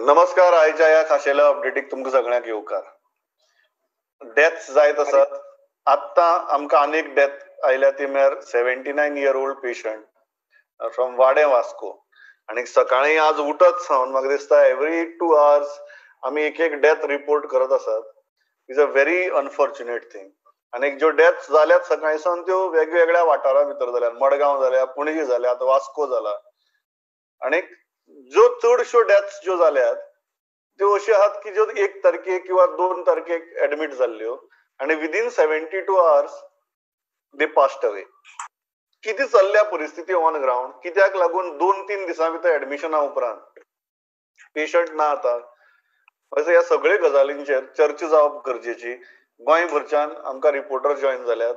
नमस्कार. आयच्या ह्या खाशेल्या अपडेटीक तुमकां सगळ्यांक येवकार. डेथ्स जायत आसात. आत्तां आमकां आनीक डेथ आयल्या ती म्हळ्यार 79 year old patient from Wade Vasco. आनी सकाळीं आज उठत सावन म्हाका दिसता एवरी 2 आवर्स आमी एक एक डेथ रिपोर्ट करत आसात. Is a very unfortunate thing. आनी ज्यो डेथ्स जाल्यात सकाळीं सावन त्यो वेगवेगळ्या वाठारां भितर जाल्यात. मडगांव जाल्या, पणजी जाल्या, आतां वास्को जाला. आनी ज्यो चडश्यो डेथ्स ज्यो जाल्यात त्यो अश्यो आहात की ज्यो 1 तारखेक किंवा 2 तारखेक एडमीट जाल्ल्यो आनी within 72 hours they passed away. कितें चल्ल्या परिस्थिती ऑन ग्रावंड, कित्याक लागून 2-3 दिसां भितर एडमिशना उपरांत पेशंट ना आतां, अशें ह्या सगळे गजालींचेर चर्चा जावप गरजेची. गोंयभरच्यान आमकां रिपोर्टर जॉयन जाल्यात.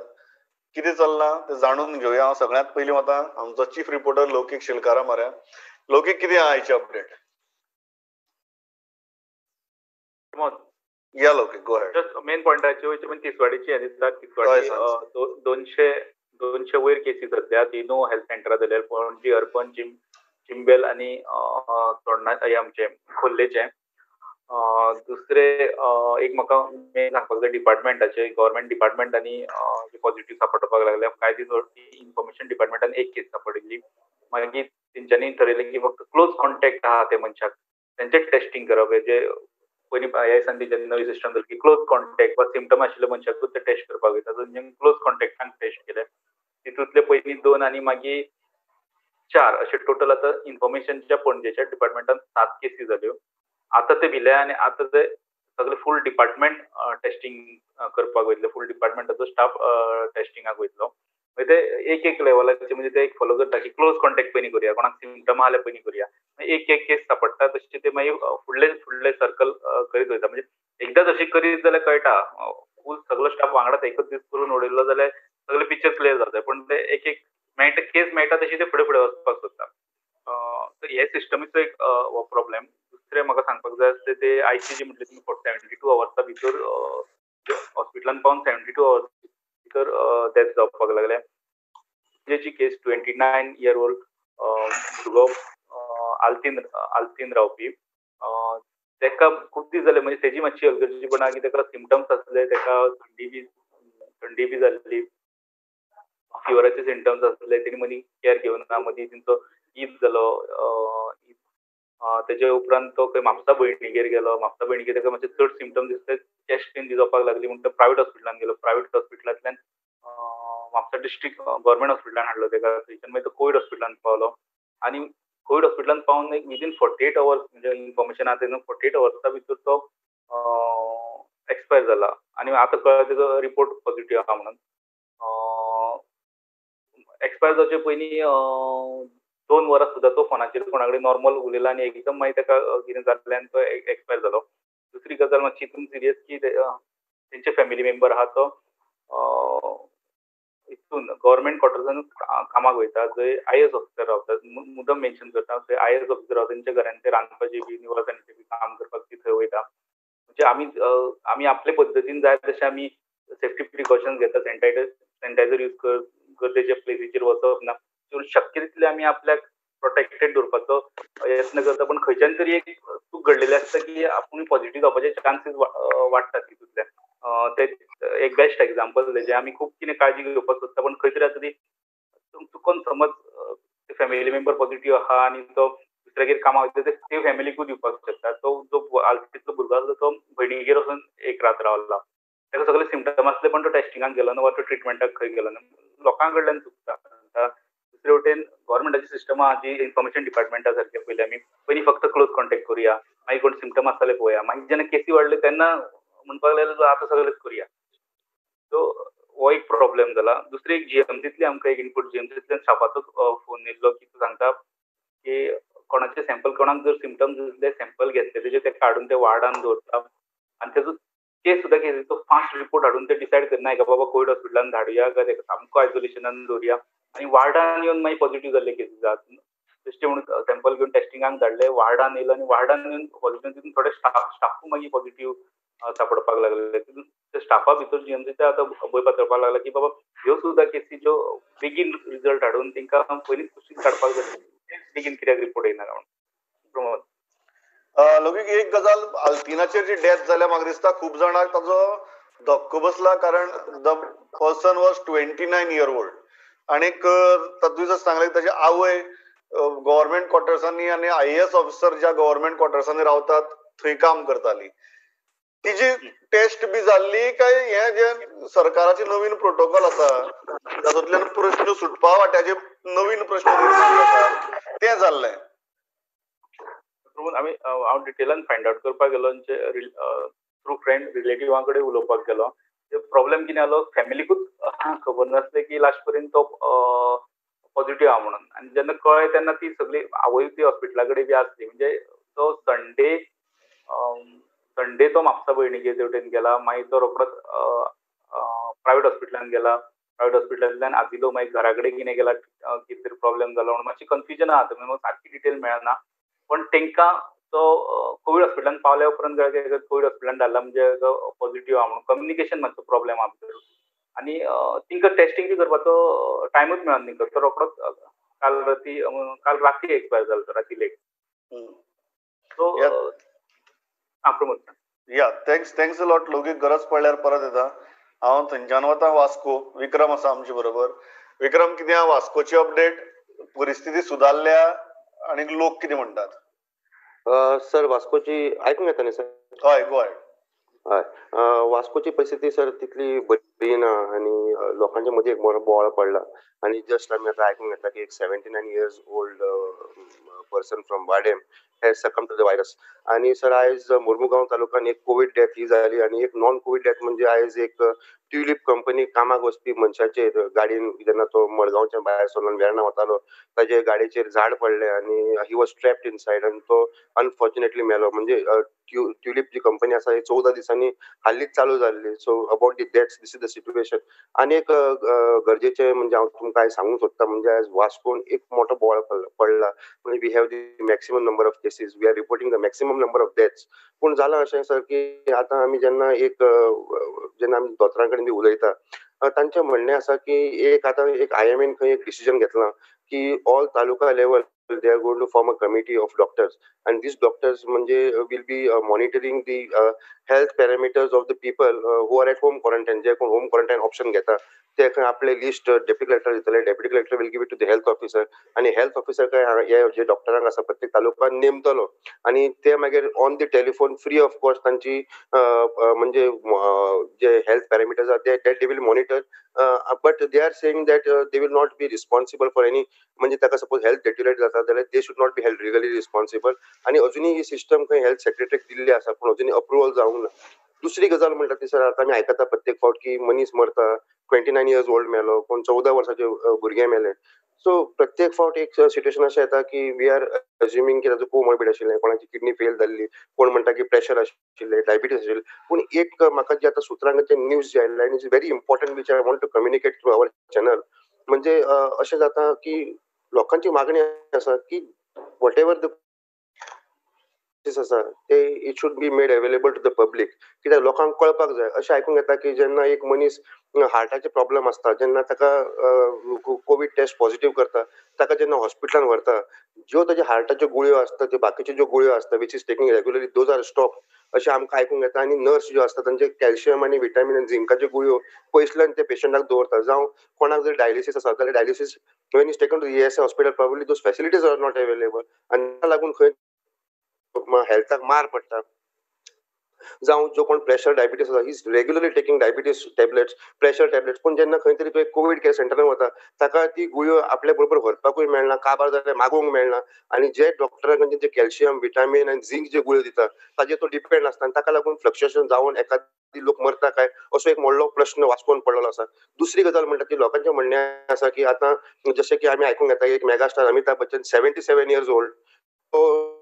कितें चल्लां तें जाणून घेवया. हांव सगळ्यांत पयलीं वता आमचो चीफ रिपोर्टर लौकीक शेलकारा म्हऱ्या. लौकीक, कितें आहा आयची अपडेट? या लौकीक, गो अहेड. जस्ट मेन पॉयंटाची वयचे म्हणजे तिसवाडीची दिसता. तिसवाडी 200 वयर केसी सध्या तिनू हेल्थ सेंटरां जाल्या. पणजी अर्बन, चिंबेल आनी चोडणा हे आमचे खोर्लेचे. दुसरे एक म्हाका मेन सांगपाक जाय डिपार्टमेंटाचे, गव्हर्मेंट डिपार्टमेंट आनी पॉझिटिव्ह सापडपाक लागल्या. कांय दीस इन्फॉर्मेशन डिपार्टमेंटान एक केस सापडिल्ली. मागीर तेंच्यांनी ठरयलें की फक्त क्लोज कॉन्टॅक्ट आहा ते मनशाक तेंचें टेस्टिंग करप. जे पयलीं ह्या दिसांनी तेंच्यांनी नवी सिस्टम जाली की क्लोज कॉन्टॅक्ट वा सिमटम आशिल्ल्या मनशाकूच ते टेस्ट करपाक वयता. तेंच्यांनी क्लोज कॉन्टॅक्टांक टेस्ट केले. तितूंतले पयलीं 2 आनी मागीर 4 अशे टोटल आतां इन्फॉर्मेशनच्या पणजेच्या डिपार्टमेंटान 7 केसी जाल्यो. आतां ते भिले आनी आतां ते सगळे फूल डिपार्टमेंट टेस्टिंग करपाक वयतले. फूल डिपार्टमेंटाचो स्टाफ टेस्टिंगाक वयतलो. मागीर ते एक एक लेवलाचे म्हणजे ते एक फॉलो करता की क्लोज कॉन्टॅक्ट पयलीं करुया, कोणाक सिमटम आहा जाल्यार पयलीं करुया. एक एक केस सापडटा तशें ते मागीर फुडले फुडले सर्कल करीत वयता. म्हणजे एकदां तशें करीत जाल्यार कळटा फूल सगळो स्टाफ वांगडाच एकच दीस करून उडयलो जाल्यार सगळे पिक्चर क्लियर जाता. पण ते एक एक मेळटा केस मेळटा तशी ते फुडें फुडें वचपाक सोदता. तर हे सिस्टमीचो एक हो प्रॉब्लेम. दुसरें म्हाका सांगपाक जाय आसलें ते आयसीजी म्हटलें तुमी 72 आवर्सा भितर हॉस्पिटलान पावन 72 आवर्स भितर डेथ जावपाक लागले. जेची केस 29 इयर ओल्ड भुरगो आल्तीन रावपी. तेका खूब दीस जाले म्हणजे तेजी मातशी अलगर्जीपणा की तेका सिमटम्स आसले, तेका थंडी बी जाल्ली, फिवराचे सिमटम्स आसले. तेणी मदीं केअर घेवना, मदीं तेंचो ईद जालो. तेजे उपरांत तो खंय म्हापसा भयणीगेर गेलो. म्हापसा भयणीगेर तेका मातशे चड सिमटम्स दिसले, चेस्ट पेन बी जावपाक लागली म्हणून तो प्रायवेट हॉस्पिटलान गेलो. प्रायवेट हॉस्पिटलांतल्यान म्हापसा डिस्ट्रिक्ट गव्हर्मेंट हॉस्पिटलान हाडलो तेका. थंयच्यान मागीर तो कोवीड हॉस्पिटलान पावलो आनी कोवीड हॉस्पिटलान पावन एक विदीन 48 आवर्स म्हणजे इन्फॉर्मेशन आहा तेन्ना 48 आवर्सा भितर तो एक्सपायर जाला. आनी आतां कळ्ळें तेजो रिपोर्ट पॉझिटिव्ह आहा म्हणून. एक्सपायर जावचे पयलीं 2 वरां सुद्दां तो फोनाचेर कोणा कडेन नॉर्मल उलयला आनी एकदम मागीर तेका कितें जाल्लें आनी तो एक्सपायर जालो. दुसरी गजाल मातशी हितून सिरियस की तेंचे फॅमिली मेंबर आहा तो हितून गव्हर्मेंट क्वॉर्टर्सान कामाक वयता, जंय IAS officer रावतात. मुद्दम मेन्शन करता, थंय IAS officer रावता. तेंच्या घरान ते रांदपाचें बी निवळसाणीचें बी काम करपाक ती थंय वयता. म्हणजे आमी आपले पद्दतीन जाय तशें आमी सेफ्टी प्रिकॉशन्स घेता, सॅनिटायझर यूज कर, गर्देच्या प्लेसीचेर वचप ना, शक्य तितले आमी आपल्याक प्रोटेक्टेड दवरपाचो यत्न करता. पण खंयच्यान तरी एक चूक घडलेली आसता की आपूण पॉझिटिव्ह जावपाचे चान्सीस वाडटात तितूंतल्यान. ते एक बेस्ट एग्जाम्पल तेजें. आमी खूब कितें काळजी घेवपाक सोदता पण खंय तरी आतां ती चुकोन समज फॅमिली मेंबर पॉझिटिव्ह आहा आनी तो दुसऱ्यागेर कामाक वयता ते फॅमिलीकूय दिवपाक शकता. तो जो आल्तीतलो भुरगो आसलो तो भयणीगेर वचून एक रात रावला. तेका सगळे सिमटम आसले पण तो टेस्टिंगाक गेलो ना वा तो ट्रिटमेंटाक खंय गेलो ना. लोकां कडल्यान चुकता. दुसरे वटेन गव्हर्मेंटाची सिस्टम आहा जी इन्फॉर्मेशन डिपार्टमेंटा सारकें पयलीं आमी पयलीं फक्त क्लोज कॉन्टॅक्ट करुया, मागीर कोण सिमटम आसा जाल्यार पळोवया, मागीर जेन्ना केसी वाडल्यो तेन्ना म्हणपाक लागले आतां सगळेच करुया. सो हो एक प्रॉब्लेम जाला. दुसरी एक जीएमसींतली आमकां एक इनपूट, जीएमसींतल्यान स्टाफाचो फोन येयल्लो की तो सांगता की कोणाचे सॅम्पल, कोणाक जर सिमटम्स दिसले सॅम्पल घेतले तेजे ते काडून ते वार्डान दवरता आनी तेजो केस सुद्दां केसीचो फास्ट रिपोर्ट हाडून ते डिसायड करना का बाबा कोवीड हॉस्पिटलान धाडुया काय तेका सामको आयसोलेशनान दवरुया. आनी वार्डान येवन मागीर पॉझिटिव्ह जाल्ले केसीस आहात. बेश्टे म्हणून सॅम्पल घेवन टेस्टिंगाक धाडले, वार्डान येयलो आनी वार्डान येवन पॉझिटिव्ह, तितून थोडे स्टाफूय मागीर पॉझिटिव्ह सापडपाक लागले. तितून ते स्टाफा भितर जीएमसीच्या आतां भंय पातळपाक लागला की बाबा ह्यो सुद्दां केसी ज्यो बेगीन रिजल्ट हाडून तेंकां पयलींच कुशीक काडपाक जाय, बेगीन कित्याक रिपोर्ट येयना म्हणून. प्रमोद, लौकीक एक गजाल, आल्तिनाचेर जी डेथ जाल्या म्हाका दिसता खूब जाणांक ताजो धक्को बसला, कारण the person was 29 year old. आनीक तातूंत सांगलें ताजी आवय गव्हर्मेंट क्वॉर्टर्सांनी आनी IAS officer ज्या गव्हर्मेंट क्वॉर्टर्सांनी रावतात थंय काम करताली. तिजी टेस्ट बी जाल्ली काय हे जे सरकाराचे नवीन प्रोटोकॉल आसा तातूंतल्यान प्रश्न सुटपा वाट्याचे नवीन प्रश्न निर्माण जाता तें जाल्लें? आमी हांव डिटेलान फायंड आवट करपाक गेलो, थ्रू फ्रेंड रिलेटिव्हां कडेन उलोवपाक गेलो. प्रॉब्लेम कितें जालो, फॅमिलीकूच खबर नासलें की लास्ट पर्यंत तो पॉझिटिव्ह आहा म्हणून. आनी जेन्ना कळ्ळें तेन्ना ती सगळी आवय ती हॉस्पिटला कडेन बी आसली. म्हणजे तो संडे संडे तो म्हापसा भयणीगे तेवटेन गेला, मागीर तो रोखडोच प्रायवेट हॉस्पिटलान गेला. प्रायवेट हॉस्पिटलांतल्यान आजिलो मागीर घरा कडेन कितें गेला, कितें तरी प्रॉब्लेम जालो म्हणून मातशी कन्फ्युजन आहा, मागीर सारकी डिटेल मेळना. पण तांकां तो कोवीड हॉस्पिटलान पावल्या उपरांत कळ्ळें कोवीड हॉस्पिटलान धाडला म्हणजे पॉझिटिव्ह आहा म्हणून. कम्युनिकेशन मातसो प्रॉब्लेम आहा भितर आनी तिंकां टेस्टिंग बी करपाचो टायमूच मेळना तांकां. तो रोखडोच काल राती एक्सपायर जालो, राती late. So Pramod. Yeah, thanks a lot Loukik. गरज पडल्यार परत येता. हांव थंयच्यान वता वास्को. विक्रम आसा आमचे बरोबर. विक्रम, कितें वास्कोची अपडेट? परिस्थिती सुदारल्या आनी लोक कितें म्हणटात? सर वास्कोची आयकूंक येता न्ही सर? हय, गो अहेड. हय, वास्कोची परिस्थिती सर तितली बरी ना आनी लोकांच्या मदीं एक बरो बोवाळ पडला. आनी जस्ट आमी आतां आयकूंक येता की एक 79 years old person from Vaddem has succumbed to the virus. आनी सर आयज मुर्मुगांव तालुक्यान एक कोवीड डेथ ही जाली आनी एक नॉन कोवीड डेथ म्हणजे आयज एक ट्युलीप कंपनी कामाक वचपी मनशाचेर गाडयेन जेन्ना तो मडगांवच्या भायर सरलो वेर्णा वतालो ताजे गाडयेचेर झाड पडलें आनी he was trapped inside आनी तो अनफॉर्च्युनेटली मेलो. म्हणजे ट्युलीप जी कंपनी आसा ही 14 दिसांनी हालींच चालू जाल्ली. So about the deaths this is the situation. आनी एक गरजेचें म्हणजे हांव तुमकां आयज सांगूंक सोदता म्हणजे आयज वास्कोन एक मोठो बोवाळ पडला. म्हणजे we have the maximum number of cases, we are reporting the maximum number of deaths. पूण जालां अशें सर की आतां आमी जेन्ना एक जेन्ना आमी दोतोरां कडेन बी उलयता तांचें म्हणणें आसा की एक आतां एक IMA खंय एक डिसिजन घेतलां की all taluka level they are going to form a committee of doctors and these doctors म्हणजे will be monitoring the health parameters of the people who are at home quarantine. जे कोण home quarantine option घेता ते खंय आपले list deputy collector दितले, deputy collector will give it to the health officer आनी health officer काय हे जे डॉक्टरांक आसा प्रत्येक तालुक्यान नेमतलो आनी ते मागीर on the telephone free of cost तांची म्हणजे जे हेल्थ पॅरामिटर्स आसा ते that they will monitor. But they are saying that they will not be responsible for any, म्हणजे ताका सपोज हेल्थ डेट्युरेट जाता जाल्यार they should not be held legally responsible. आनी अजुनूय ही सिस्टम खंय हेल्थ सेक्रेटरीक दिल्ली आसा पूण अजुनूय अप्रुवल जावंक ना. दुसरी गजाल म्हणटा ती सर आतां आमी आयकता प्रत्येक फावट की मनीस मरता, 29 इयर्स ओल्ड मेलो, कोण 14 वर्साचे भुरगें मेलें. सो प्रत्येक फावट एक सिट्युएशन अशें येता की we are assuming की ताजो कोमॉर्बिड आशिल्लें, कोणाची किडनी फेल जाल्ली, कोण म्हणटा की प्रेशर आशिल्लें, डायबिटीज आशिल्लें. पूण एक म्हाका जे आतां सुत्रांचे न्यूज जे आयल्या आनी is very important which I want to communicate through our channel, म्हणजे अशें जाता की लोकांची मागणी आसा की what ever the आसा ते it should be made available to the public. कित्याक लोकांक कळपाक जाय. अशें आयकूंक येता की जेन्ना एक मनीस हार्टाचे प्रॉब्लम आसता जेन्ना ताका कोवीड टेस्ट पॉझिटिव्ह करता ताका जेन्ना हॉस्पिटलान व्हरता ज्यो ताज्या हार्टाच्यो गुळयो आसता त्यो बाकीच्यो ज्यो गुळयो आसता which is taking regularly those are stop अशें आमकां आयकूंक येता. आनी नर्स ज्यो आसता तांचे कॅल्शियम आनी विटामीन आनी झिंकाच्यो गुळयो पयसल्यान ते पेशंटाक दवरता. जावं कोणाक जर डायलिसीस आसा जाल्यार dialysis when is taken to ESI hospital probably those facilities are not available आनी ताका लागून खंय हेल्थाक मार पडटा. जावं जो कोण प्रेशर डायबिटीज आसा he is regularly taking diabetes tablets, pressure tablets, पूण जेन्ना खंय तरी तो कोवीड केअर सेंटरान वता ताका ती गुळयो आपल्या बरोबर व्हरपाकूय मेळना, काबार जाल्यार मागूंक मेळना आनी जे डॉक्टरा कडच्यान जे कॅल्शियम, विटामीन आनी झिंक ज्यो गुळयो दिता ताजेर तो डिपेंड आसता आनी ताका लागून फ्लक्च्युएशन जावन एखादी लोक मरता काय असो एक व्हडलो प्रश्न वास्कोन पडलेलो आसा. दुसरी गजाल म्हणटा ती लोकांचें म्हणणें आसा की आतां जशें की आमी आयकूंक येता एक megastar Amitabh Bachchan 77 years old तो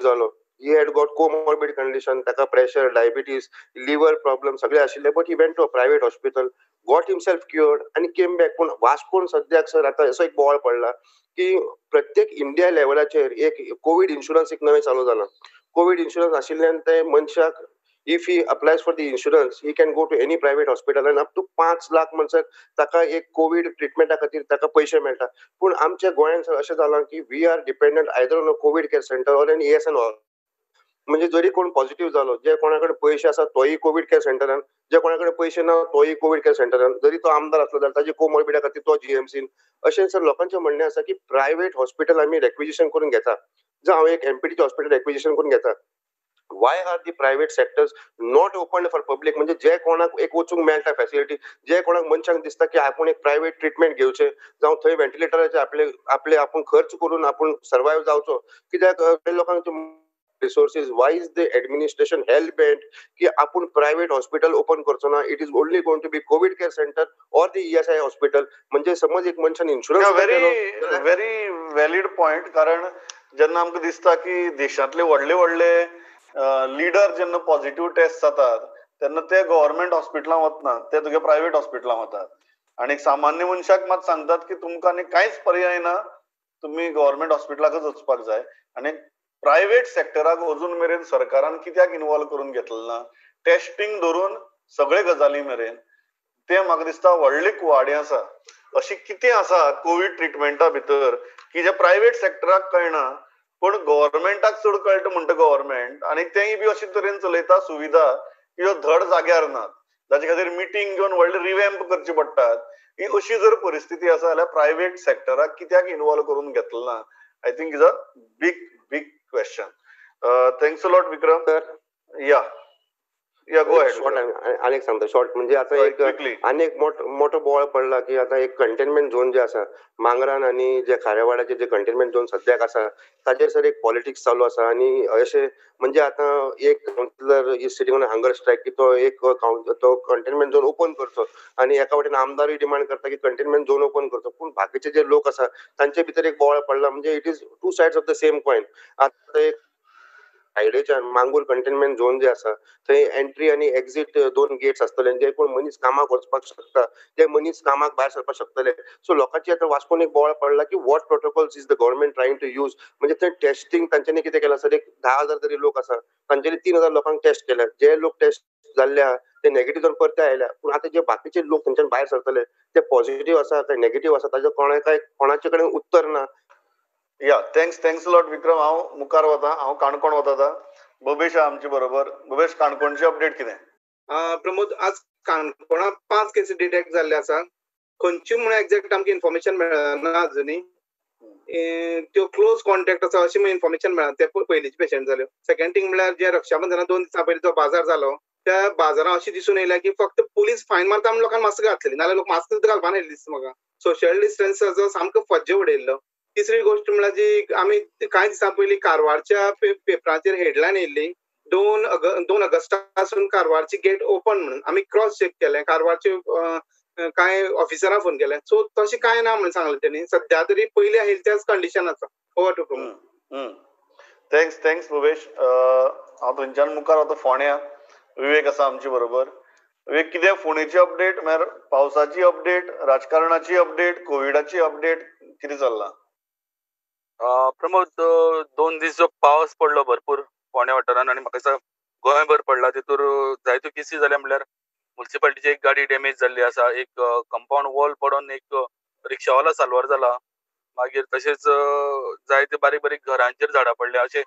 जालो, he had got comorbid condition, ताका प्रेशर, डायबिटीज, लिवर प्रॉब्लम सगळे आशिल्ले, but he went to a private hospital, got himself cured आनी केम बॅक. पूण वास्कोन सद्याक सर आतां असो एक बोवाळ पडला की प्रत्येक इंडिया लेवलाचेर एक कोवीड इन्शुरन्स एक नवें चालू जालां. कोवीड इन्शुरन्स आशिल्ल्यान ते मनशाक if he applies for the insurance he can go to any private hospital and up to 5 lakh म्हणसर ताका एक कोवीड ट्रिटमेंटा खातीर ताका पयशे मेळटा. पूण आमच्या गोंयांत सर अशें जालां की we are dependent either on a COVID care centre or an ESI. म्हणजे जरी कोण पॉझिटिव्ह जालो, जे कोणा कडेन पयशे आसा तोय कोवीड केअर सेंटरान, जे कोणा कडेन पयशे ना तोय कोवीड केअर सेंटरान, जरी तो आमदार आसलो जाल्यार ताजे कोमॉर्बिडा खातीर तो जीएमसीन. अशें सर लोकांचें म्हणणें आसा की प्रायव्हेट हॉस्पिटल आमी रेक्विजिशन करून घेता, जावं हांव एक एमपीटीचें हॉस्पिटल रेक्विजिशन करून घेता. Why are the private sectors not open for public? म्हणजे जे कोणाक एक वचूंक मेळटा फॅसिलिटी, जे कोणाक मनशांक दिसता की आपूण एक प्रायव्हेट ट्रिटमेंट घेवचें, जावं थंय व्हेंटिलेटराचे आपले आपले आपूण खर्च करून आपूण सर्वायव जावचो, कित्याक लोकांक resources. Why is the administration hell bent की आपूण प्रायव्हेट हॉस्पिटल ओपन करचो ना? It is only going to be COVID care centre or the ESI hospital. म्हणजे समज एक मनशान insurance very very valid point. कारण जेन्ना आमकां दिसता की देशांतले व्हडले व्हडले लिडर जेन्ना पॉझिटिव्ह टेस्ट जातात तेन्ना ते गव्हर्मेंट हॉस्पिटलां वतना, ते तुगे प्रायव्हेट हॉस्पिटलां वतात आनी सामान्य मनशाक मात सांगतात की तुमकां आनी कांयच पर्याय ना, तुमी गव्हर्मेंट हॉस्पिटलाकच वचपाक जाय. आनी प्रायव्हेट सेक्टराक अजून मेरेन सरकारान कित्याक इन्वॉल्व करून घेतलें ना, टेस्टिंग धरून सगळे गजाली मेरेन, ते म्हाका दिसता व्हडली कुवाडें आसा. अशी कितें आसा कोवीड ट्रिटमेंटा भितर की जे प्रायव्हेट सेक्टराक कळना पूण गव्हर्मेंटाक चड कळटा म्हणटा गव्हर्मेंट, आनी तेंय बी अशे तरेन चलयता सुविधा की ज्यो धड जाग्यार नात, ताचे खातीर मिटींग घेवन व्हडले रिवॅम्प करचे पडटात. ही अशी जर परिस्थिती आसा जाल्यार प्रायव्हेट सेक्टराक कित्याक इन्वॉल्व करून घेतलें ना, I think is a big big question. Thanks a lot Vikram. Sir yeah yeah go ahead. Short आनी सांगता शॉर्ट म्हणजे आता एक आनी एक मोठो बोवाळ पडला की आता एक कंटेनमेंट झोन जे आसा मांगरान आनी जे खारेवाड्याचे जे कंटेनमेंट झोन सद्याक आसा ताजेर सर एक पॉलिटिक्स चालू आसा. आनी अशें म्हणजे आतां एक councillor is sitting on hunger strike की तो एक तो कंटेनमेंट झोन ओपन करचो, आनी एका वटेन आमदारूय डिमांड करता की कंटेनमेंट झोन ओपन करचो, पूण बाकीचे जे लोक आसा तांचे भितर एक बोवाळ पडला. म्हणजे it is two sides of the same coin. आतां एक सायडीच्यान मांगूर कंटेनमेंट झोन जे आसा थंय एंट्री आनी एक्झीट दोन गेट्स आसतले, जे कोण मनीस कामाक वचपाक शकता ते मनीस कामाक भायर सरपाक शकतले. सो लोकांची आतां वास्कोन एक बोवाळ पडला की what protocols is the government trying to use. म्हणजे थंय टेस्टिंग तांच्यांनी कितें केलां सर, एक 10,000 तरी लोक आसा तांच्यांनी 3,000 लोकांक टेस्ट केल्या, जे लोक टेस्ट जाल्ले आहा ते नेगेटीव जावन परते आयल्या, पूण आतां जे बाकीचे लोक थंयच्यान भायर सरतले ते पॉझिटिव्ह आसा काय नेगेटीव्ह आसा ताजें कोणाचे कडेन उत्तर ना. Yeah thanks thanks lot Vikram. हांव मुखार वता, हांव काणकोण वता आतां. बबेश आमचे बरोबर. बबेश, काणकोणची अपडेट कितें? प्रमोद, आज काणकोणांत 5 केसी डिटेक्ट जाल्ले आसा. खंयची म्हणून एक्झॅक्ट आमकां इन्फॉर्मेशन मेळना अजुनूय. त्यो क्लोज कॉन्टॅक्ट आसा अशी म्हणून इन्फॉर्मेशन मेळना, ते पयलींचे पेशंट जाल्यो. सेकंड थिंग म्हणल्यार जे रक्षाबंधना 2 दिसां पयलीं जो बाजार जालो त्या बाजारांत अशें दिसून येयलें की फक्त पुलीस फायन मारता म्हणून लोकांक मास्क घातलेली, नाल्यार लोक मास्क सुद्दां घालपा नाशिल्ले दिसता म्हाका. सोशल डिस्टन्साचो सामको फज्जे उडयल्लो. तिसरी गोष्ट म्हळ्यार जी आमी कांय दिसां पयलीं कारवारच्या पेपराचेर हेडलायन येयल्ली 2 ऑगस्टासून कारवारची गेट ओपन म्हणून. आमी क्रॉस चेक केलें, कारवारचे कांय ऑफिसरांक फोन केले, सो तशें कांय ना म्हणून सांगलें तेणी. सद्या तरी पयलीं आशिल्लें त्याच कंडिशन आसा. Over to Pramod. Thanks thanks Bhuvesh. हांव थंयच्यान मुखार वता फोंड्या. विवेक आसा आमचे बरोबर. विवेक, कितें फोंडेची अपडेट, म्हळ्यार पावसाची अपडेट, राजकारणाची अपडेट, कोविडाची अपडेट, कितें चल्लां? प्रमोद, 2 दीस जो पावस पडलो भरपूर फोंड्या वाठारान आनी म्हाका दिसता गोंयभर पडला, तितूर जायत्यो केसी जाल्या. म्हणल्यार मुन्सिपालिटीची एक गाडी डॅमेज जाल्ली आसा, एक कंपाउंड वॉल पडोन एक रिक्षावाला साल्वार जाला, मागीर तशेंच जायते बारीक बारीक घरांचेर झाडां पडल्या. अशे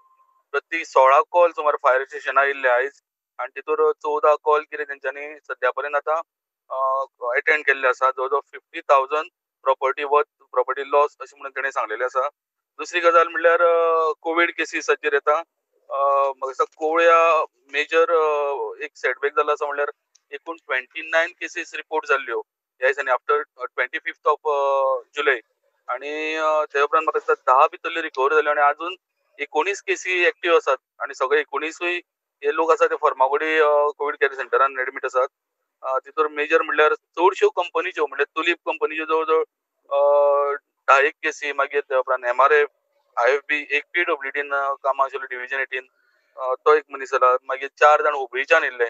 प्रति 16 कॉल सुमार फायर स्टेशनार येयल्ले आयज आनी तितूर 14 कॉल कितें तेंच्यांनी सद्या पर्यंत आतां एटेंड केल्ले आसा. जवळ जवळ 50,000 प्रॉपर्टी वर्थ प्रॉपर्टी लॉस अशें म्हणून तेणें सांगलेलें आसा. दुसरी गजाल म्हणल्यार कोवीड केसीसाचेर येता. म्हाका दिसता कोवळ्या मेजर एक सेटबॅक जालो आसा. म्हणल्यार एकूण 29 केसीस रिपोर्ट जाल्ल्यो ह्या दिसांनी आफ्टर 25 ऑफ जुलय, आनी ते उपरांत म्हाका दिसता 10 भितरल्यो रिकवर जाल्यो आनी आजून 19 केसी एक्टीव आसात आनी सगळे 19 हे लोक आसा ते फर्मागुडी कोवीड केअर सेंटरान एडमीट आसात. तितूर मेजर म्हणल्यार चडश्यो कंपनीच्यो, म्हणल्यार तुलीप कंपनीच्यो जवळ जवळ 10 केसी, मागीर ते उपरांत MRF, IFB, एक PWDन कामां आशिल्लो डिविजन 18 तो एक मनीस जाला, मागीर 4 जाण हुबळीच्यान येयल्ले.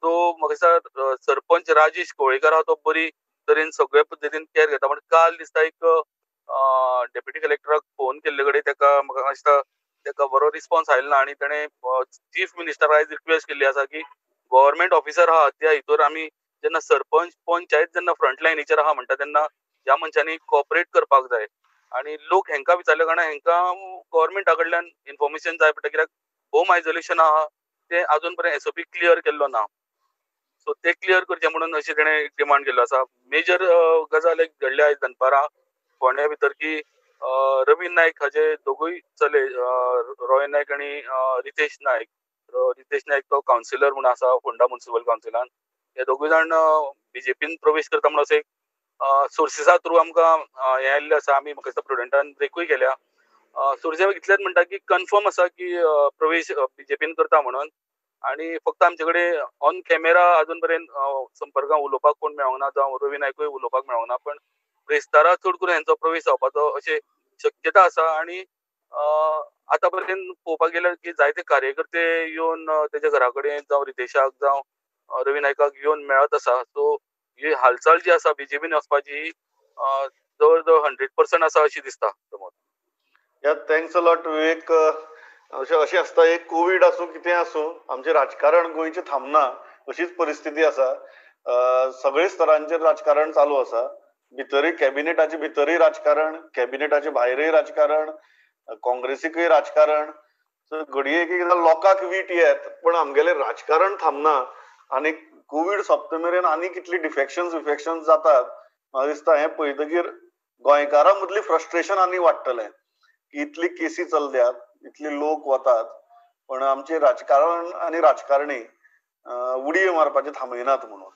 तो म्हाका दिसता सरपंच राजेश कोळेकर आहा तो बरी तरेन सगळे पद्दतीन केअर घेता, पण काल दिसता एक डेप्युटी कलेक्टराक फोन केल्ले कडेन ताका म्हाका दिसता ताका बरो रिस्पॉन्स आयलो ना आनी ताणें चीफ मिनिस्टर आयज रिक्वेस्ट केल्ली आसा की गव्हर्मेंट ऑफिसर आहा त्या हितूर आमी जेन्ना सरपंच पंचायत जेन्ना फ्रंट लायनीचेर आहा म्हणटा तेन्ना ह्या मनशांनी कॉपरेट करपाक जाय. आनी लोक हेंकां विचारल्या कारणान हेंकां गव्हर्मेंटा कडल्यान इन्फॉर्मेशन जाय पडटा, कित्याक होम आयसोलेशन आहा ते अजून पर्यंत एसओपी क्लियर केल्लो ना. सो ते क्लियर करचे म्हणून अशें तेणें डिमांड केल्लो आसा. मेजर गजाल एक घडल्या आयज दनपारां फोंड्या भितर की रवी नायक हाजे दोगूय चले रॉय नायक आनी रितेश नायक, रितेश नायक तो कावन्सिलर म्हणून आसा फोंडा म्युनिसिपल कावन्सिलान, हे दोगूय जाण बीजेपीन प्रवेश करता म्हणून अशें सोर्सिसा थ्रू आमकां हें आयिल्लें आसा. आमी म्हाका दिसता प्रुडंटान ब्रेकूय केल्या. सोर्सिस इतलेंच म्हणटा की कन्फर्म आसा की प्रवेश बीजेपीन करता म्हणून, आनी फक्त आमचे कडेन ऑन कॅमेरा अजून पर्यंत संपर्कान उलोवपाक कोण मेळोंक ना, जावं रवी नायकूय उलोवपाक मेळोंक ना, पण ब्रेस्तारा चड करून हेंचो प्रवेश जावपाचो अशें शक्यता आसा. आनी आतां पर्यंत पळोवपाक गेल्यार की जायते कार्यकर्ते येवन तेच्या घरा कडेन जावं रितेशाक जावं रवी नायकाक येवन मेळत आसा. सो ही हालचाल जी आसा बीजेपीन वचपाची जवळ जवळ 100% आसा अशी दिसता. Pramod. Yeah, thanks a lot Vivek. अशें अशें आसता, एक कोवीड आसूं कितें आसूं, आमचें राजकारण गोंयचें थांबना अशीच परिस्थिती आसा. सगळे स्तरांचेर राजकारण चालू आसा, भितरय कॅबिनेटाचे भितरय राजकारण, कॅबिनेटाचे भायरय राजकारण, काँग्रेसीकय राजकारण. सो घडये एक एकदां लोकांक वीट येत, पण आमगेलें राजकारण थांबना. आनी कोवीड सोंपता मेरेन आनी कितली डिफेक्शन्स विफेक्शन्स जातात, म्हाका दिसता हें पळयतकीर गोंयकारां मदली फ्रस्ट्रेशन आनी वाडटलें की इतली केसी चल्ल्यात, इतले लोक वतात, पण आमचें राजकारण आनी राजकारणी उडयो मारपाचें थांबयनात म्हणून.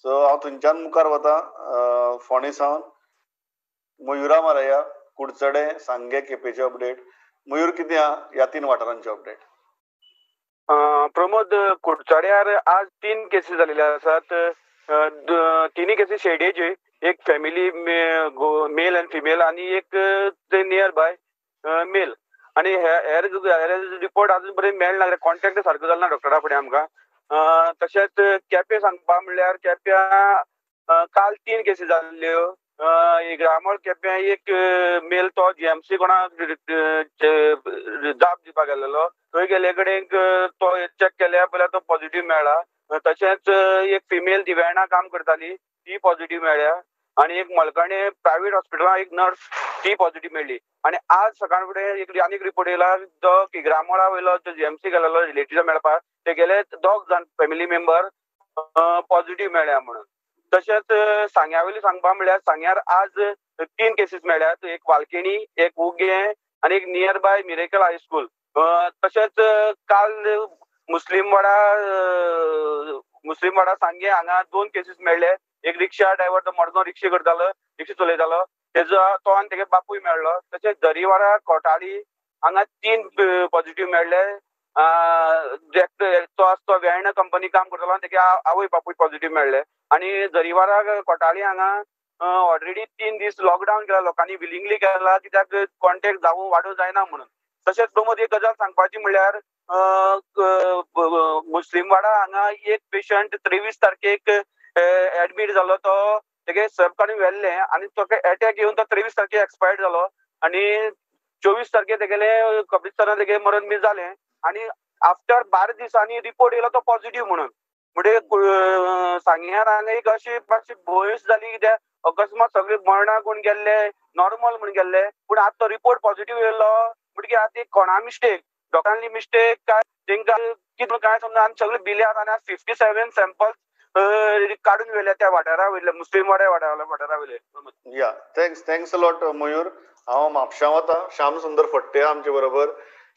सो हांव थंयच्यान मुखार वता फोंडे सावन मयुरा मारया, कुडचडे, सांगे, केपेचे अपडेट. मयूर, कितें आहा ह्या तीन वाठारांचे अपडेट? प्रमोद, कुडचड्यार आज 3 केसी जाल्ले आसात. तिनूय केसी शेडयेचे, एक फॅमिली मेल आनी फिमेल आनी एक नियर बाय मेल. आनी हेर रिपोर्ट अजून पर्यंत मेळना, कॉन्टेक्ट सारको जालो ना डॉक्टरा फुडें आमकां. तशेंच केपें सांगपा म्हणल्यार केप्यां काल 3 केसी जाल्ल्यो. ग्रामर केप्यां एक मेल तो जीएमसी कोणाक जाप दिवपाक गेल्लो, थंय गेल्ले कडेन तो चॅक केल्या पयल्यार तो पॉझिटिव्ह मेळ्ळा. तशेंच एक फिमेल दिव्याणा काम करताली ती पॉझिटिव्ह मेळ्ळ्या, आनी एक मलकणे प्रायव्हेट हॉस्पिटलान एक नर्स ती पॉझिटिव्ह मेळ्ळी. आनी आज सकाळ फुडें एक आनीक रिपोर्ट येयला, जो किग्रामोळा वयलो जो जीएमसी गेलेलो रिलेटिव्ह मेळपाक, तेगेले 2 जाण फॅमिली मेंबर पॉझिटिव्ह मेळ्ळ्या म्हणून. तशेंच सांग्या वयली सांगपा म्हणल्यार सांग्यार आज 3 केसीस मेळ्ळ्यात, एक वालकेणी, एक उगें आनी एक near by miracle high school. तशेंच काल मुस्लीमवाडा सांगे हांगा 2 केसीस मेळ्ळे. एक रिक्षा ड्रायव्हर तो मडगांव रिक्षा करतालो, रिक्षा चलयतालो, तेजो तो आनी तेगे बापूय मेळ्ळो. तशेंच दरीवाडा कोटाली हांगा 3 पॉझिटिव्ह मेळ्ळे. तो आसा तो वेर्णा कंपनी काम करतालो आनी तेगे आवय बापूय पॉझिटिव्ह मेळ्ळे. आनी दरीवाडा कोटाली हांगा ऑलरेडी 3 दीस लॉकडावन केला, लोकांनी विलिंगली केला, कित्याक कॉन्टेक्ट जावं वाडोवं जायना म्हणून. तशेंच प्रमोद, एक गजाल सांगपाची म्हणल्यार मुस्लीमवाडा हांगा एक पेशंट 23 तारखेक एडमीट जालो, तो तेगे सर्प काडून व्हेल्लें आनी ताका एटॅक येवन तो 23 तारखेक एक्सपायर्ड जालो आनी 24 तारखेक तेगेले कब्रिस्तानान तेगे मरण बी जालें. आनी आफ्टर 12 दिसांनी रिपोर्ट येयलो तो पॉझिटिव्ह म्हणून. म्हणजे सांग्यार हांगा एक अशी मातशी भंयस जाली कित्याक अकस्मात सगळे मरणाक कोण गेल्ले नॉर्मल म्हूण गेल्ले, पूण आतां तो रिपोर्ट पॉझिटिव्ह येयलो म्हणटकीर आतां कोणा मिस्टेक, डॉक्टरांली मिस्टेक काय तेंकां कितें काय समजा. आमी सगळे बिल्यात आनी आज 57 सॅम्पल्स काडून व्हेल्या त्या वाठारा वयले, मुस्लीम वाड्या वाठारा वयले. Yeah, thanks thanks a lot Mayur. हांव म्हापशां वता, श्याम सुंदर फट्टे आमचे बरोबर.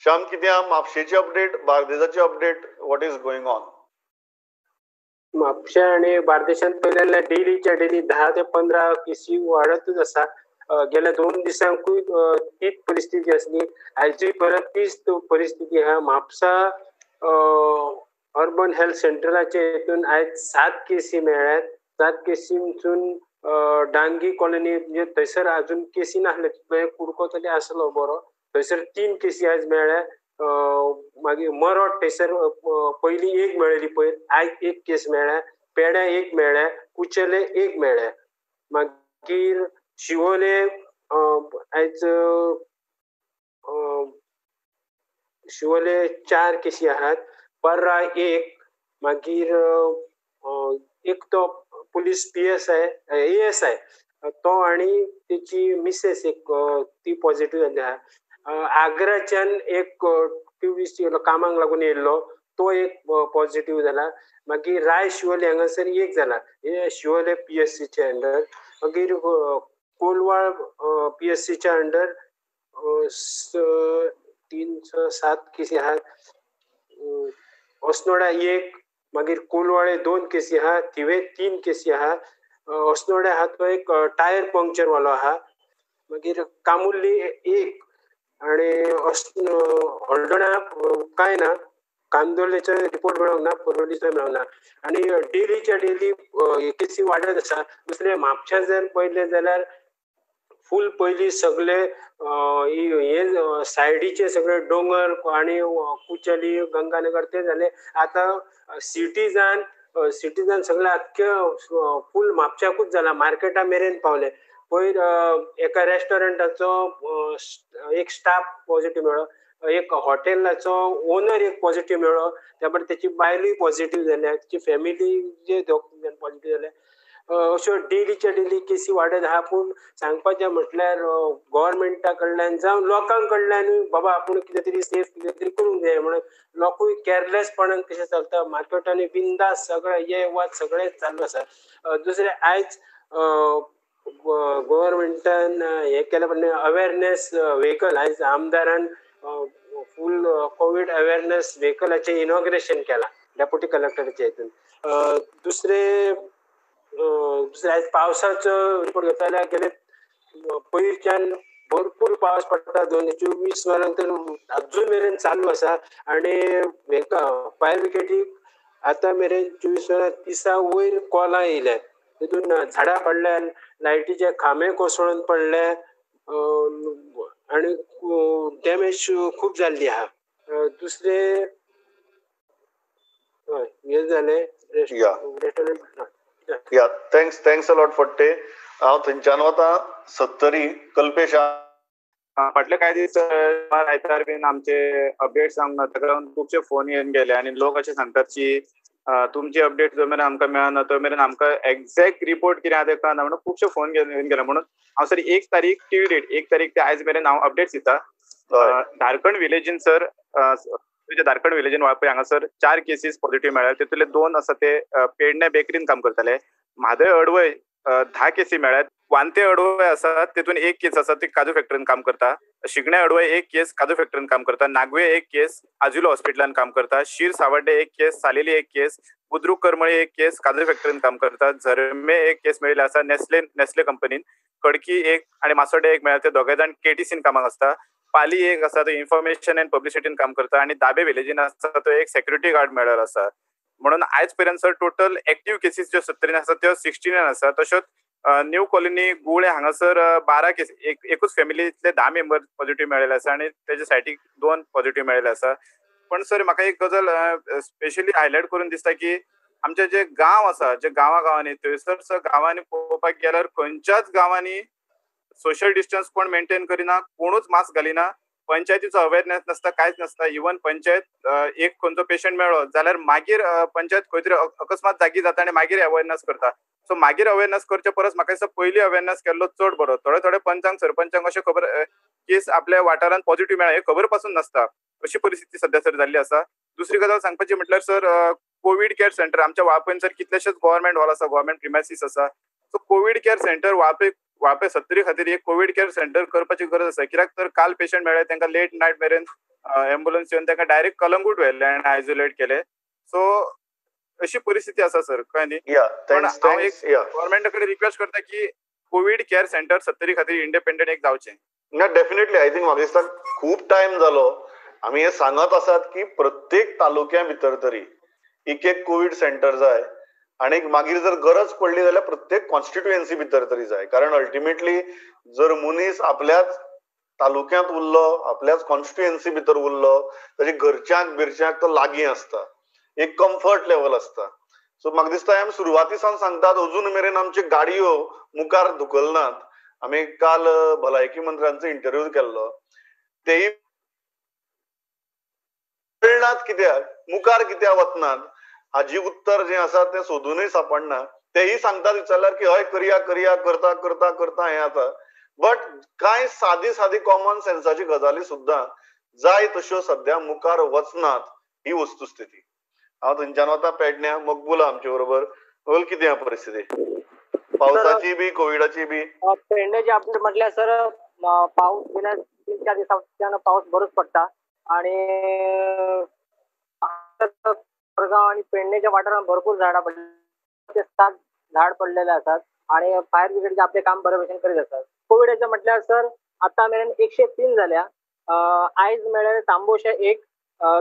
श्याम, कितें आहा म्हापशेची अपडेट, बार्देजाची update, what is going on? म्हापशें आनी बार्देशांत पळयलें जाल्यार डेलीच्या डेली 10 ते 15 केसी वाडतूच आसा. गेल्या 2 दिसांकूय तीच परिस्थिती आसली, आयजूय परत तीच परिस्थिती आहा. म्हापसा अर्बन हेल्थ सेंटराचे हितून आयज 7 केसी मेळ्ळ्यात. 7 केसींतून डांगी कॉलनी म्हणजे थंयसर अजून केसी नासल्यो, तितलो एक कुडको तरी आसलो बरो, थंयसर 3 केसी आयज मेळ्ळ्या. मागीर मरोड थंयसर पयलीं 1 मेळ्ळी, पयर आयज 1 केस मेळ्ळ्या. पेड्या 1 मेळ्ळ्या, कुचेले 1 मेळ्ळ्या. मागीर शिवोले आयज शिवोले 4 केसी आहात, पर्रा 1, मागीर एक तो पुलीस PSI ASI तो आनी तेची मिसेस एक ती पॉझिटिव्ह जाल्ली आहा. आग्राच्यान एक ट्युरिस्ट कामाक लागून येयल्लो तो एक पॉझिटिव्ह जाला. मागीर राय शिवोले हांगासर एक जाला, हे शिवोले PSCच्या अंडर. मागीर कोलवाळ PSCच्या अंडर 3 6 7 केसी आहात. अस्नोडा 1, मागीर कोलवाळे 2 केसी आहा, थिवे 3 केसी आहा. अस्नोडा आहा तो एक टायर पंक्चर वालो आहा. मागीर कामुर्ली 1 आनी हळदोणा कांय ना, कांदोलेचो रिपोर्ट मेळोंक ना, पोरोलीचो मेळोंक ना. आनी डेलीच्या डेली केसी वाडत आसा. दुसरें म्हापशा जर पळयलें जाल्यार फूल पयलीं सगळे हे सायडीचे सगळे दोंगर आनी कुचली गंगानगर ते जाले. आतां सिटीजान सगळे आख्खे फूल म्हापशाकूच जाला, मार्केटा मेरेन पावले. पयर एका रेस्टॉरंटाचो एक स्टाफ पॉझिटिव्ह मेळ्ळो, एक हॉटेलाचो ओनर एक पॉझिटिव्ह मेळ्ळो, त्या बरोबर त्याची बायलूय पॉझिटिव्ह जाल्या, त्याची फॅमिली जे 2 जाण पॉझिटिव्ह जाल्या. अश्यो डेलीच्या डेली केसी वाडत आहा. पूण सांगपाचें म्हटल्यार गव्हर्मेंटा कडल्यान जावं लोकां कडल्यानूय बाबा आपूण कितें तरी सेफ कितें तरी करूंक जाय म्हणून लोकूय केअरलेसपणान कशें चलता. मार्केटांनी बिंदास सगळें ये वच सगळें चालू आसा. दुसरें आयज गव्हर्मेंटान हें केलें म्हणजे अवेरनेस व्हेकल, आयज आमदारान फूल कोवीड अवेरनेस व्हेकलाचें इनॉग्रेशन केलां डेप्युटी कलेक्टराच्या हितून. दुसरें आयज पावसाचो रिपोर्ट घेतलो जाल्यार गेले पयरच्यान भरपूर पावस पडटा, 224 वरां तर अजून मेरेन चालू आसा. आनी हेका फायर ब्रिगेडीक आतां मेरेन 24 वरां 30 वयर कॉलां येयल्या. तितून झाडां पडल्या, लायटीचे खांबे कोसळून पडले आनी डॅमेज खूब जाल्ली आहा. दुसरें हय हें जालें restaurant. Yeah, thanks a lot Phadte. हांव थंयच्यान वता सत्तरी कल्पेश. फाटले कांय दीस आयतार बीन आमचे अपडेट्स सांगना, ताका लागून खुबशे फोन येवन गेले आनी लोक अशें सांगतात की तुमची अपडेट जो मेरेन आमकां मेळना तो मेरेन आमकां एग्जॅक्ट रिपोर्ट कितें आहा तें कळना म्हणून खुबशे फोन येवन गेले. म्हणून हांव सर 1 तारीख टिल डेट 1 तारीख ते आयज मेरेन हांव अपडेट्स दिता. धारखंड विलेजीन सर, धारखंड विलेजीन वाळपय हांगासर 4 केसीस पॉझिटिव्ह मेळ्ळे. तितूंतले 2 आसा ते पेडणे बेकरीन काम करताले. म्हादय अडवय 10 केसी मेळ्ळ्यात. वांते अडवय आसा तितून 1 केस आसा ती काजू फॅक्टरीन काम करता. शिगणे अडवय 1 केस काजू फॅक्टरीन काम करता. नागवे 1 केस आजुलो हॉस्पिटलान काम करता. शीर सावड्डे 1 केस, सालेली 1 केस, बुद्रुक करमळी 1 केस काजू फॅक्टरीन काम करता. झरमे 1 केस मेळिल्ले आसा नेस्ले कंपनीन. कडकी 1 आनी मासोडे 1 मेळ्ळ्या, ते दोगे जाण केटीसीन कामाक आसता. पाली 1 आसा तो इन्फॉर्मेशन अँड पब्लिसिटीन काम करता. आनी दाबे विलेजीन आसा तो एक सेक्युरिटी गार्ड मेळ्ळो आसा. म्हणून आयज पर्यंत सर टोटल एक्टिव्ह केसीस ज्यो 70 आसा त्यो 69 आसा. तश्योच न्यू कॉलनी गुळे हांगासर 12 केस, एकूच फॅमिलींतले 10 मेंबर पॉझिटिव्ह मेळिल्ले आसा आनी तेजे सायडीक 2 पॉझिटिव्ह मेळिल्ले आसा. पण सर म्हाका एक गजाल स्पेशली हायलायट करून दिसता की आमचे जे गांव आसा, जे गांवा गांवांनी थंयसर सर गांवांनी पळोवपाक गेल्यार खंयच्याच गांवांनी सोशल डिस्टन्स कोण मेंटेन करिना, कोणूच मास्क घालिना, पंचायतीचो अवेरनेस नासता, कांयच नासता. इवन पंचायत एक खंयचो पेशंट मेळ्ळो जाल्यार मागीर पंचायत खंय तरी अकस्मात जागी जाता आनी मागीर अवेरनेस करता. सो मागीर अवेरनेस करचे परस म्हाका दिसता पयलीं अवेरनेस केल्लो चड बरो. थोडे थोडे पंचांक सरपंचांक अशें खबर केस आपल्या वाठारांत पॉझिटिव्ह मेळ्ळा हें खबर पासून नासता, अशी परिस्थिती सध्या सर जाल्ली आसा. दुसरी गजाल सांगपाची म्हटल्यार सर कोवीड केअर सेंटर आमच्या वाळपयन सर कितलेशेच गव्हर्मेंट हॉल आसा, गव्हर्मेंट प्रिमायसीस आसा. So covid care centre Valpoi Valpoi Sattari खातीर एक कोवीड केअर सेंटर करपाची गरज आसा. कित्याक तर काल पेशंट मेळ्ळे तांकां लेट नायट मेरेन एम्बुलन्स येवन तांकां डायरेक्ट कलंगूट व्हेल्ले आनी आयसोलेट केले. सो अशी परिस्थिती आसा सर, कळ्ळें न्ही? पण हांव एक गव्हर्मेंटा कडेन रिक्वेस्ट करता की कोवीड केअर सेंटर सत्तरी खातीर इंडिपेंडंट एक जावचें. ना, डेफिनेटली I think म्हाका दिसता खूब टायम जालो आमी हें सांगत आसात की प्रत्येक तालुक्या भितर तरी एक एक कोवीड सेंटर जाय आनी मागीर जर गरज पडली जाल्यार प्रत्येक कॉन्स्टिट्युएन्सी भितर तरी जाय. कारण अल्टिमेटली जर मनीस आपल्याच तालुक्यांत उरलो, आपल्याच कॉन्स्टिट्युएन्सी भितर उरलो, ताजे घरच्यांक बिरच्यांक तो लागीं आसता, एक कम्फर्ट लेवल आसता. सो म्हाका दिसता आमी सुरवाती सावन सांगतात, अजून मेरेन आमच्यो गाडयो मुखार धुकलनात. आमी काल भलायकी मंत्र्यांचो इंटरव्यू केल्लो, तेय कळनात कित्याक मुखार कित्याक वचनात हाजी उत्तर जें आसा तें सोदूनय सापडना. तेय सांगतात विचारल्यार की हय करया करया, करता करता करता हें आसा. बट कांय सादी सादी कॉमन सेन्साची गजाली सुद्दां जाय तश्यो सद्या मुखार वचनात ही वस्तुस्थिती. हांव थंयच्यान वता पेडण्या, मकबूल आमचे बरोबर. मकबूल, कितें आहा परिस्थिती पावसाची बी कोविडाची बी? पेडण्याची अपडेट म्हटल्यार सर पावस गेल्या 3-4 दिसांच्यान पावस बरोच पडटा आणि कोरगांव आणि पेडण्याच्या वाठारात भरपूर झाडां पडली, 7 झाड पडलेले आसात आणि फायर ब्रिगेडचे आपले काम बरे भशेन करीत आसात. कोविडाचे म्हटल्यार सर आता मेरेन 103 जाल्या. आयज मेळ्ळे तांबोशे 1,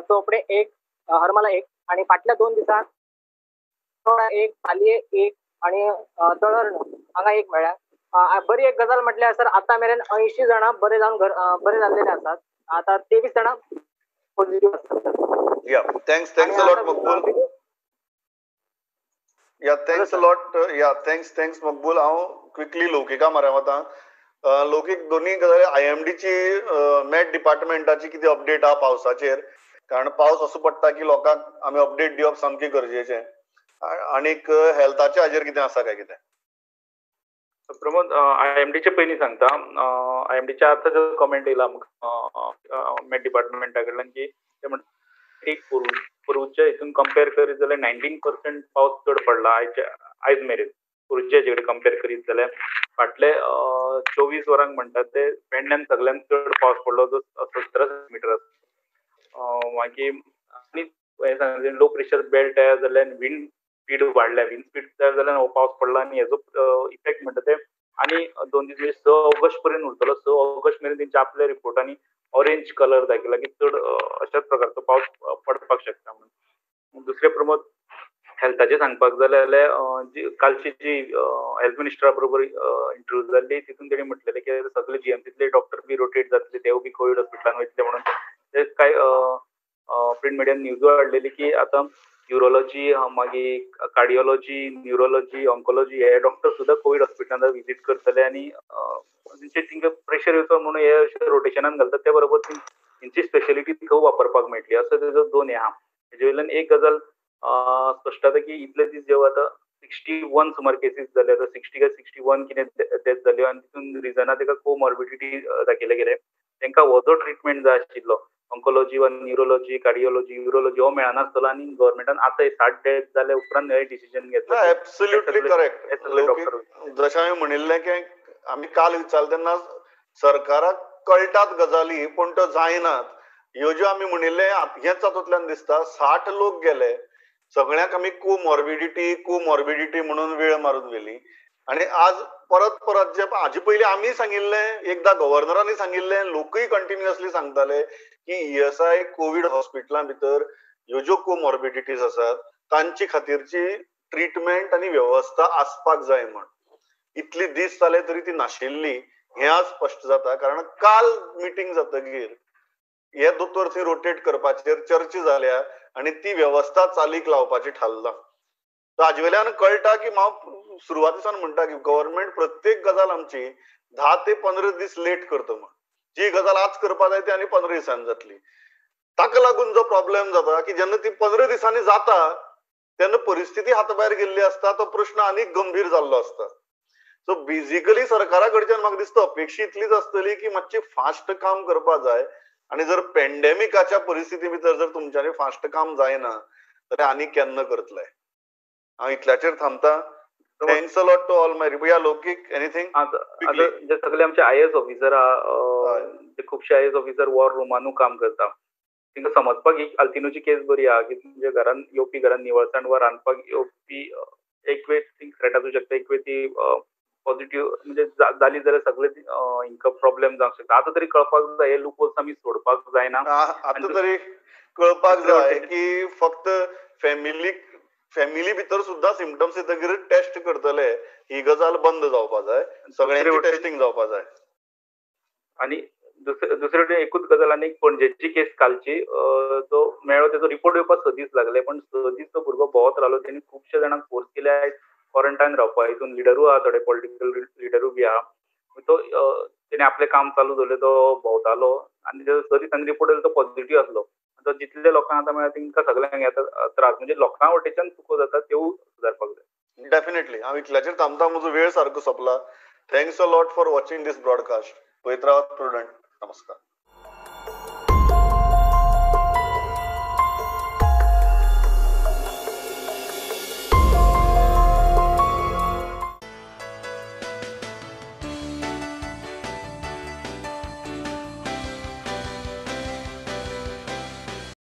चोपडे 1, हरमला 1 आणि फाटल्या 2 दिसांत 1, पालये 1 आणि तळर्ण हांगा 1 मेळ्ळ्या. बरी एक गजाल म्हटल्यार सर आता मेरेन 80 जाणां बरे जावन बरे जाल्लेले आसात. आता 23 जाणां पॉझिटिव्ह आसात. Yeah, thanks a lot Maqbool. Yeah, thanks a lot. Yeah, thanks Maqbool. हांव क्विकली लौकिका म्हऱ्या वता. लौकीक, दोन्ही गजाली आयएमडीची मॅट डिपार्टमेंटाची कितें अपडेट आहा पावसाचेर? कारण पावस असो पडटा की लोकांक आमी अपडेट दिवप सामकें गरजेचें. आनीक हेल्थाच्या हाजेर कितें आसा काय कितें? प्रमोद, आयएमडीचे पयलीं सांगता. आयएमडीच्या आतां जो कमेंट येयला आमकां मॅट डिपार्टमेंटा कडल्यान की ते म्हणटा एक पोरूच्या हितून कंपेर करीत जाल्यार 19% पावस चड पडला आयज मेरेन. पोरूच्या हेजे कडेन कंपेर करीत जाल्यार फाटले 24 वरांक म्हणटात ते पेडण्यान सगळ्यान चड पावस पडलो जो 17 सेंटीमिटर आसा. मागीर आनी हें सांगलें लो प्रेशर बेल्ट तयार जाल्ल्यान विंड स्पीड वाडल्या, विंड स्पीड तयार जाल्यान हो पावस पडला आनी हेजो इफेक्ट म्हणटा ते आनी 2 दीस म्हणजे 6 ऑगस्ट पर्यंत उरतलो. 6 ऑगस्ट मेरेन तेंच्या आपल्या रिपोर्टांनी ऑरेंज कलर दाखयला की चड अशाच प्रकारचो पावस पडपाक शकता म्हणून. दुसरें प्रमोद, हेल्थाचें सांगपाक जालें जाल्यार जी कालची जी हेल्थ मिनिस्टरा बरोबर इंटरव्यू जाल्ली तितून तेणी म्हटलेलें की सगळे जीएमसींतले डॉक्टर बी रोटेट जातले, तेवूय बी कोवीड हॉस्पिटलान वयतले म्हणून. ते कांय प्रिंट मिडियान न्यूजूय हाडलेली की आतां युरोलॉजी, मागीर कार्डियोलॉजी, न्युरोलॉजी, ऑन्कोलॉजी हे डॉक्टर सुद्दां कोवीड हॉस्पिटलान विजीट करतले आनी तेंचे तिंका प्रेशर येवचो म्हणून हे अशें रोटेशनान घालतात. ते बरोबर तेंची स्पेशलिटी थंय वापरपाक मेळटली. असो तेजो 2 हे आहा. हेजे वयल्यान एक गजाल स्पश्ट जाता की इतले दीस जेव्हा आतां 61 सुमार केसीस जाले, आतां 60 काय 61 कितें डेथ जाल्यो आनी तितून रिजनां तेका कोमॉर्बिडिटी दाखयले गेले. तेंकां हो जो ट्रिटमेंट जाय आशिल्लो ऑन्कोलॉजी वा न्युरोलॉजी, कार्डियोलॉजी, युरोलॉजी हो मेळनासतलो आनी गव्हर्मेंटान आतां 60 डेथ जाल्या उपरांत हे डिसिजन घेतलें. Absolutely correct. जशें हांवें म्हणिल्लें की आमी काल विचारलें तेन्ना सरकाराक कळटात गजाली पूण त्यो जायनात. ह्यो ज्यो आमी म्हणिल्लें हेंच तातूंतल्यान दिसता. 60 लोक गेले, सगळ्यांक आमी कोमॉर्बिडिटी म्हणून वेळ मारून गेली आनी आज परत परत जे हाजे पयलीं आमी सांगिल्लें, एकदां गव्हर्नरांनी सांगिल्लें, लोकूय कंटिन्युअसली सांगताले की ईएसआय कोवीड हॉस्पिटलां भितर ह्यो ज्यो कोमॉर्बिडिटीज आसात तांचे खातीरची ट्रिटमेंट आनी वेवस्था आसपाक जाय म्हण. इतली दीस जाले तरी ती नाशिल्ली हें आज स्पश्ट जाता. कारण काल मिटींग जातकीर हे दोतोर थंय रोटेट करपाचेर चर्चा जाल्या आनी ती वेवस्था चालीक लावपाची थारलां. हाजे वयल्यान कळटा की हांव सुरवातीसान म्हणटा की गव्हर्मेंट प्रत्येक गजाल आमची 10 ते 15 दीस लेट करता म्हण. जी गजाल आज करपा जाय ती आनी 15 दिसांनी जातली. ताका लागून जो प्रॉब्लेम जाता की जेन्ना ती 15 दिसांनी जाता तेन्ना परिस्थिती हाता भायर गेल्ली आसता, तो प्रश्न आनीक गंभीर जाल्लो आसता. सो बेजिकली सरकारा कडच्यान म्हाका दिसता अपेक्षा इतलीच आसतली की मातशी फास्ट काम करपा जाय आनी जर पेंडेमिकाच्या परिस्थिती भितर जर तुमच्यांनी फास्ट काम जायना जाल्यार आनी केन्ना करतले. हांव इतल्याचेर थांबता. Thanks a lot to all my Riya. Laukik, anything? आतां जे सगळे आमचे आयएएस ऑफिसर आहा, ते खुबशे आयएएस ऑफिसर वॉर रुमानू काम करता. तांकां समजपाक ही आल्तिनोची केस बरी आहा की तुमच्या घरान येवपी, घरान निवळसाण वा रांदपाक येवपी एक वेळ ती थ्रेट आसूं शकता, एक वेळ ती पॉझिटिव्ह म्हणजे जाली जाल्यार सगळे हिंकां प्रॉब्लेम जावंक शकता. आतां तरी कळपाक जाय हे लूपहोल्स आमी सोडपाक जायना. आतां तरी कळपाक जाय की फक्त फॅमिली भितर सुद्दां सिमटम्स येतकीर टेस्ट करतले ही गजाल बंद जावपा जाय, सगळ्यांची टेस्टिंग जावपा जाय. आनी दुसरे वटेन एकूच गजाल आनी पणजेची केस कालची, तो मेळ्ळो तेजो रिपोर्ट येवपाक 6 दीस लागले, पण 6 दीस तो भुरगो भोंवत रावलो. तेणी खुबशे जाणांक फोर्स केले आयज क्वॉरंटायन रावपाक. हितून लिडरूय आहा, थोडे पॉलिटिकल लिडरूय बी आहा. तो तेणे आपलें काम चालू दवरलें, तो भोंवतालो आनी 6 दिसांनी रिपोर्ट येयलो तो पॉझिटिव्ह आसलो. तो जितले लोकांक आतां मेळ्ळा तेंकां सगळ्यांक येता त्रास, म्हणजे लोकां वटेच्यान चुको जाता त्यो सुदारपाक जाय. डेफिनेटली. हांव इतल्याचेर थांबता, म्हजो वेळ सारको सोंपला. Thanks a lot for watching this broadcast. पळयत रावात प्रुडंट. नमस्कार.